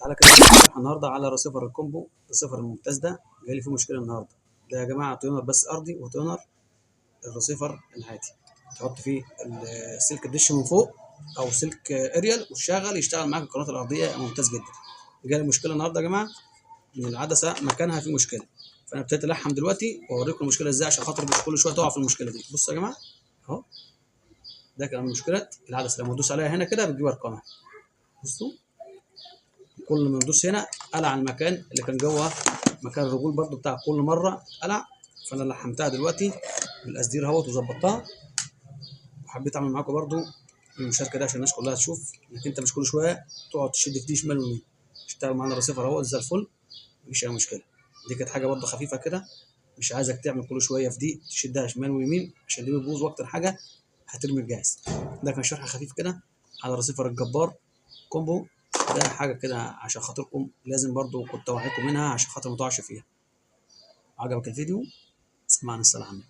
تعالى كده نشرح النهارده على ريسيفر ال combo، ريسيفر الممتاز ده جاي لي فيه مشكلة النهارده. ده يا جماعة tuner بس ارضي و tuner الريسيفر العادي، تحط فيه السلك الدش من فوق او سلك اريال وتشغل، يشتغل معاك القناة الارضية ممتاز جدا. جالي مشكلة النهارده يا جماعة ان العدسة مكانها فيه مشكلة، فانا ابتديت الحم دلوقتي واوريكم المشكلة ازاي عشان خاطر مش كل شوية تقع في المشكلة دي. بصوا يا جماعة اهو، ده كان مشكلة العدسة، لما تدوس عليها هنا كده بتجيب ارقامها. بصوا كل ما ندوس هنا قلع المكان اللي كان جوه مكان الرجول برده بتاع كل مرة قلع، فانا لحمتها دلوقتي بالاسدير اهوت وظبطتها. وحبيت اعمل معاكم برده المشاركة دي عشان الناس كلها تشوف انك انت مش كل شوية تقعد تشد في دي شمال ويمين. اشتغل معانا الريسيفر اهوت زي الفل، مفيش اي مشكلة. دي كانت حاجة برده خفيفة كده، مش عايزك تعمل كل شوية في دي تشدها شمال ويمين عشان دي بتبوظ، واكتر حاجة هترمي الجهاز. ده كان شرح خفيف كده على ريسيفر الجبار combo، ده حاجة كده عشان خاطركم لازم برضو كنت اوعيكم منها عشان خاطر ما تقعش فيها. عجبك الفيديو؟ سمعنا الصلاة على النبي.